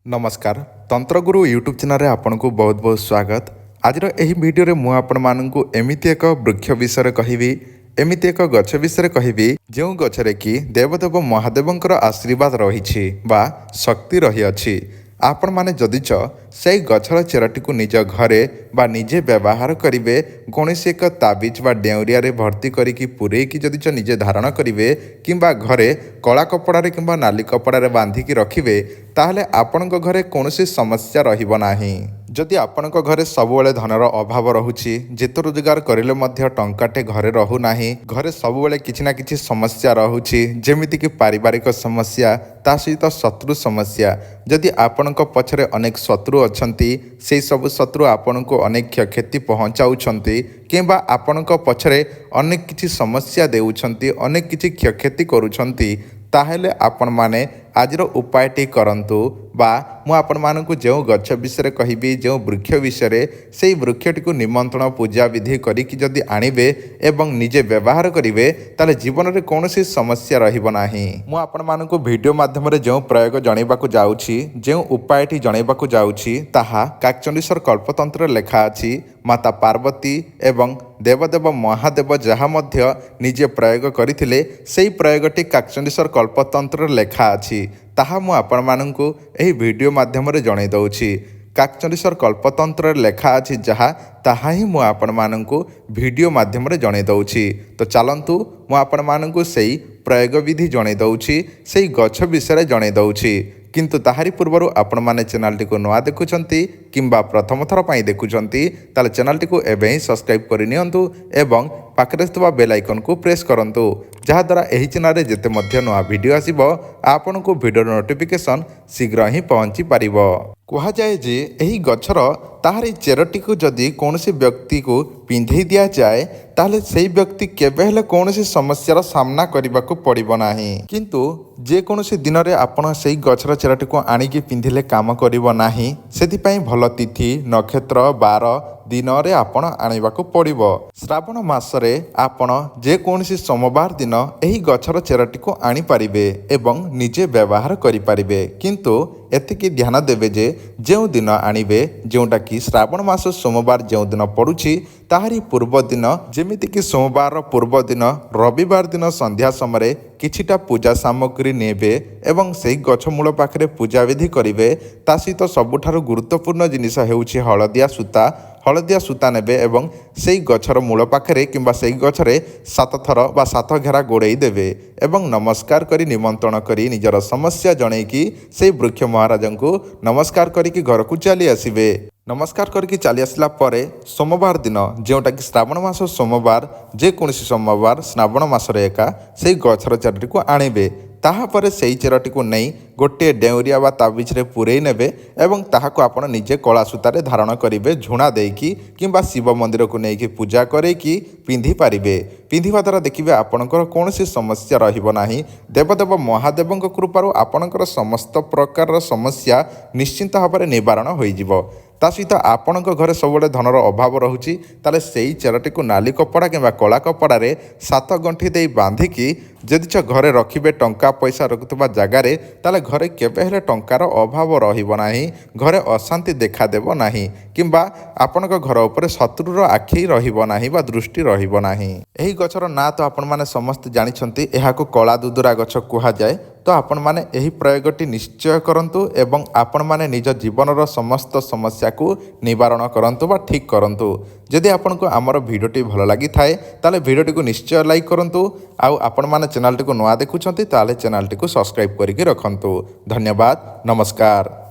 ନମସ୍କାର, ତନ୍ତ୍ରଗୁରୁ ୟୁଟ୍ୟୁବ୍ ଚ୍ୟାନେଲରେ ଆପଣଙ୍କୁ ବହୁତ ବହୁତ ସ୍ୱାଗତ। ଆଜିର ଏହି ଭିଡ଼ିଓରେ ମୁଁ ଆପଣମାନଙ୍କୁ ଏମିତି ଏକ ବୃକ୍ଷ ବିଷୟରେ କହିବି, ଏମିତି ଏକ ଗଛ ବିଷୟରେ କହିବି, ଯେଉଁ ଗଛରେ କି ଦେବଦେବ ମହାଦେବଙ୍କର ଆଶୀର୍ବାଦ ରହିଛି ବା ଶକ୍ତି ରହିଅଛି। ଆପଣମାନେ ଯଦିଚ ସେଇ ଗଛର ଚେରଟିକୁ ନିଜ ଘରେ ବା ନିଜେ ବ୍ୟବହାର କରିବେ, କୌଣସି ଏକ ତାବିଜ ବା ଡେଉଁରିଆରେ ଭର୍ତ୍ତି କରିକି ପୂରେଇକି ଯଦିଚ ନିଜେ ଧାରଣ କରିବେ କିମ୍ବା ଘରେ କଳା କପଡ଼ାରେ କିମ୍ବା ନାଲି କପଡ଼ାରେ ବାନ୍ଧିକି ରଖିବେ, ତାହେଲେ ଆପଣଙ୍କ ଘରେ କୌଣସି ସମସ୍ୟା ରହିବ ନାହିଁ। ଯଦି ଆପଣଙ୍କ ଘରେ ସବୁବେଳେ ଧନର ଅଭାବ ରହୁଛି, ଯେତେ ରୋଜଗାର କରିଲେ ମଧ୍ୟ ଟଙ୍କାଟେ ଘରେ ରହୁନାହିଁ, ଘରେ ସବୁବେଳେ କିଛି ନା କିଛି ସମସ୍ୟା ରହୁଛି, ଯେମିତିକି ପାରିବାରିକ ସମସ୍ୟା, ତା ସହିତ ଶତ୍ରୁ ସମସ୍ୟା। ଯଦି ଆପଣଙ୍କ ପଛରେ ଅନେକ ଶତ୍ରୁ ଅଛନ୍ତି, ସେଇ ସବୁ ଶତ୍ରୁ ଆପଣଙ୍କୁ ଅନେକ କ୍ଷୟକ୍ଷତି ପହଞ୍ଚାଉଛନ୍ତି କିମ୍ବା ଆପଣଙ୍କ ପଛରେ ଅନେକ କିଛି ସମସ୍ୟା ଦେଉଛନ୍ତି, ଅନେକ କିଛି କ୍ଷୟକ୍ଷତି କରୁଛନ୍ତି, ତାହେଲେ ଆପଣମାନେ ଆଜିର ଉପାୟଟି କରନ୍ତୁ ବା ମୁଁ ଆପଣମାନଙ୍କୁ ଯେଉଁ ଗଛ ବିଷୟରେ କହିବି, ଯେଉଁ ବୃକ୍ଷ ବିଷୟରେ, ସେଇ ବୃକ୍ଷଟିକୁ ନିମନ୍ତ୍ରଣ ପୂଜା ବିଧି କରିକି ଯଦି ଆଣିବେ ଏବଂ ନିଜେ ବ୍ୟବହାର କରିବେ, ତାହେଲେ ଜୀବନରେ କୌଣସି ସମସ୍ୟା ରହିବ ନାହିଁ। ମୁଁ ଆପଣମାନଙ୍କୁ ଭିଡ଼ିଓ ମାଧ୍ୟମରେ ଯେଉଁ ପ୍ରୟୋଗ ଜଣାଇବାକୁ ଯାଉଛି, ଯେଉଁ ଉପାୟଟି ଜଣାଇବାକୁ ଯାଉଛି, ତାହା କାକଚଣ୍ଡୀଶ୍ୱର କଳ୍ପତନ୍ତ୍ରରେ ଲେଖା ଅଛି। ମାତା ପାର୍ବତୀ ଏବଂ ଦେବଦେବ ମହାଦେବ ଯାହା ମଧ୍ୟ ନିଜେ ପ୍ରୟୋଗ କରିଥିଲେ, ସେଇ ପ୍ରୟୋଗଟି କାକଚଣ୍ଡୀଶ୍ୱର କଳ୍ପତନ୍ତ୍ରରେ ଲେଖା ଅଛି। ତାହା ମୁଁ ଆପଣମାନଙ୍କୁ ଏହି ଭିଡ଼ିଓ ମାଧ୍ୟମରେ ଜଣାଇ ଦେଉଛି। କାକଚଣ୍ଡୀଶ୍ୱର କଳ୍ପତନ୍ତ୍ରରେ ଲେଖା ଅଛି ଯାହା, ତାହା ହିଁ ମୁଁ ଆପଣମାନଙ୍କୁ ଭିଡ଼ିଓ ମାଧ୍ୟମରେ ଜଣାଇ ଦେଉଛି। ତ ଚାଲନ୍ତୁ, ମୁଁ ଆପଣମାନଙ୍କୁ ସେଇ ପ୍ରୟୋଗ ବିଧି ଜଣାଇ ଦେଉଛି, ସେଇ ଗଛ ବିଷୟରେ ଜଣାଇ ଦେଉଛି। କିନ୍ତୁ ତାହାରି ପୂର୍ବରୁ ଆପଣମାନେ ଚ୍ୟାନେଲଟିକୁ ନୂଆ ଦେଖୁଛନ୍ତି କିମ୍ବା ପ୍ରଥମ ଥର ପାଇଁ ଦେଖୁଛନ୍ତି, ତାହେଲେ ଚ୍ୟାନେଲଟିକୁ ଏବେ ହିଁ ସବସ୍କ୍ରାଇବ୍ କରିନିଅନ୍ତୁ ଏବଂ ପାଖରେ ଥିବା ବେଲ୍ ଆଇକନ୍କୁ ପ୍ରେସ୍ କରନ୍ତୁ, ଯାହାଦ୍ୱାରା ଏହି ଚ୍ୟାନେଲରେ ଯେତେ ମଧ୍ୟ ନୂଆ ଭିଡ଼ିଓ ଆସିବ, ଆପଣଙ୍କୁ ଭିଡ଼ିଓର ନୋଟିଫିକେସନ୍ ଶୀଘ୍ର ହିଁ ପହଞ୍ଚି ପାରିବ। କୁହାଯାଏ ଯେ ଏହି ଗଛର ତାହାରି ଚେରଟିକୁ ଯଦି କୌଣସି ବ୍ୟକ୍ତିକୁ ପିନ୍ଧେଇ ଦିଆଯାଏ, ତାହେଲେ ସେଇ ବ୍ୟକ୍ତି କେବେ ହେଲେ କୌଣସି ସମସ୍ୟାର ସାମ୍ନା କରିବାକୁ ପଡ଼ିବ ନାହିଁ। କିନ୍ତୁ ଯେକୌଣସି ଦିନରେ ଆପଣ ସେଇ ଗଛର ଚେରଟିକୁ ଆଣିକି ପିନ୍ଧିଲେ କାମ କରିବ ନାହିଁ। ସେଥିପାଇଁ ଭଲ ତିଥି, ନକ୍ଷତ୍ର, ବାର, ଦିନରେ ଆପଣ ଆଣିବାକୁ ପଡ଼ିବ। ଶ୍ରାବଣ ମାସରେ ଆପଣ ଯେକୌଣସି ସୋମବାର ଦିନ ଏହି ଗଛର ଚେରଟିକୁ ଆଣିପାରିବେ ଏବଂ ନିଜେ ବ୍ୟବହାର କରିପାରିବେ। କିନ୍ତୁ ଏତିକି ଧ୍ୟାନ ଦେବେ ଯେ ଯେଉଁ ଦିନ ଆଣିବେ, ଯେଉଁଟାକି ଶ୍ରାବଣ ମାସ ସୋମବାର ଯେଉଁଦିନ ପଡ଼ୁଛି, ତାହାରି ପୂର୍ବ ଦିନ, ଯେମିତିକି ସୋମବାରର ପୂର୍ବ ଦିନ ରବିବାର ଦିନ ସନ୍ଧ୍ୟା ସମୟରେ କିଛିଟା ପୂଜା ସାମଗ୍ରୀ ନେବେ ଏବଂ ସେଇ ଗଛ ମୂଳ ପାଖରେ ପୂଜାବିଧି କରିବେ। ତା ସହିତ ସବୁଠାରୁ ଗୁରୁତ୍ୱପୂର୍ଣ୍ଣ ଜିନିଷ ହେଉଛି ହଳଦିଆ ସୂତା। ହଳଦିଆ ସୂତା ନେବେ ଏବଂ ସେଇ ଗଛର ମୂଳ ପାଖରେ କିମ୍ବା ସେଇ ଗଛରେ ସାତ ଥର ବା ସାତ ଘେରା ଗୋଡ଼େଇ ଦେବେ ଏବଂ ନମସ୍କାର କରି, ନିମନ୍ତ୍ରଣ କରି, ନିଜର ସମସ୍ୟା ଜଣେଇକି ସେଇ ବୃକ୍ଷ ମହାରାଜଙ୍କୁ ନମସ୍କାର କରିକି ଘରକୁ ଚାଲି ଆସିବେ। ନମସ୍କାର କରିକି ଚାଲି ଆସିଲା ପରେ ସୋମବାର ଦିନ, ଯେଉଁଟାକି ଶ୍ରାବଣ ମାସ ସୋମବାର, ଯେକୌଣସି ସୋମବାର ଶ୍ରାବଣ ମାସରେ ଏକା ସେଇ ଗଛର ଚେରଟିକୁ ଆଣିବେ। ତାହାପରେ ସେଇ ଚେରଟିକୁ ନେଇ ଗୋଟିଏ ଡେଉଁରିଆ ବା ତାବିଜରେ ପୂରେଇ ନେବେ ଏବଂ ତାହାକୁ ଆପଣ ନିଜେ କଳା ସୂତାରେ ଧାରଣ କରିବେ ଝୁଣା ଦେଇକି, କିମ୍ବା ଶିବ ମନ୍ଦିରକୁ ନେଇକି ପୂଜା କରେଇକି ପିନ୍ଧି ପାରିବେ। ପିନ୍ଧିବା ଦ୍ୱାରା ଦେଖିବେ ଆପଣଙ୍କର କୌଣସି ସମସ୍ୟା ରହିବ ନାହିଁ। ଦେବଦେବ ମହାଦେବଙ୍କ କୃପାରୁ ଆପଣଙ୍କର ସମସ୍ତ ପ୍ରକାରର ସମସ୍ୟା ନିଶ୍ଚିନ୍ତ ଭାବରେ ନିବାରଣ ହୋଇଯିବ। ତା ସହିତ ଆପଣଙ୍କ ଘରେ ସବୁବେଳେ ଧନର ଅଭାବ ରହୁଛି, ତାହେଲେ ସେଇ ଚେରଟିକୁ ନାଲି କପଡ଼ା କିମ୍ବା କଳା କପଡ଼ାରେ ସାତ ଗଣ୍ଠି ଦେଇ ବାନ୍ଧିକି ଯଦି ଚ ଘରେ ରଖିବେ, ଟଙ୍କା ପଇସା ରଖୁଥିବା ଜାଗାରେ, ତାହେଲେ ଘରେ କେବେ ହେଲେ ଟଙ୍କାର ଅଭାବ ରହିବ ନାହିଁ, ଘରେ ଅଶାନ୍ତି ଦେଖାଦେବ ନାହିଁ କିମ୍ବା ଆପଣଙ୍କ ଘର ଉପରେ ଶତ୍ରୁର ଆଖି ରହିବ ନାହିଁ ବା ଦୃଷ୍ଟି ରହିବ ନାହିଁ। ଏହି ଗଛର ନାଁ ତ ଆପଣମାନେ ସମସ୍ତେ ଜାଣିଛନ୍ତି, ଏହାକୁ କଳା ଦୁଦୁରା ଗଛ କୁହାଯାଏ। ତ ଆପଣମାନେ ଏହି ପ୍ରୟୋଗଟି ନିଶ୍ଚୟ କରନ୍ତୁ ଏବଂ ଆପଣମାନେ ନିଜ ଜୀବନର ସମସ୍ତ ସମସ୍ୟାକୁ ନିବାରଣ କରନ୍ତୁ ବା ଠିକ୍ କରନ୍ତୁ। ଯଦି ଆପଣଙ୍କୁ ଆମର ଭିଡ଼ିଓଟି ଭଲ ଲାଗିଥାଏ, ତାହେଲେ ଭିଡ଼ିଓଟିକୁ ନିଶ୍ଚୟ ଲାଇକ୍ କରନ୍ତୁ। ଆଉ ଆପଣମାନେ ଚ୍ୟାନେଲଟିକୁ ନୂଆ ଦେଖୁଛନ୍ତି, ତାହେଲେ ଚ୍ୟାନେଲଟିକୁ ସବସ୍କ୍ରାଇବ୍ କରିକି ରଖନ୍ତୁ। ଧନ୍ୟବାଦ, ନମସ୍କାର।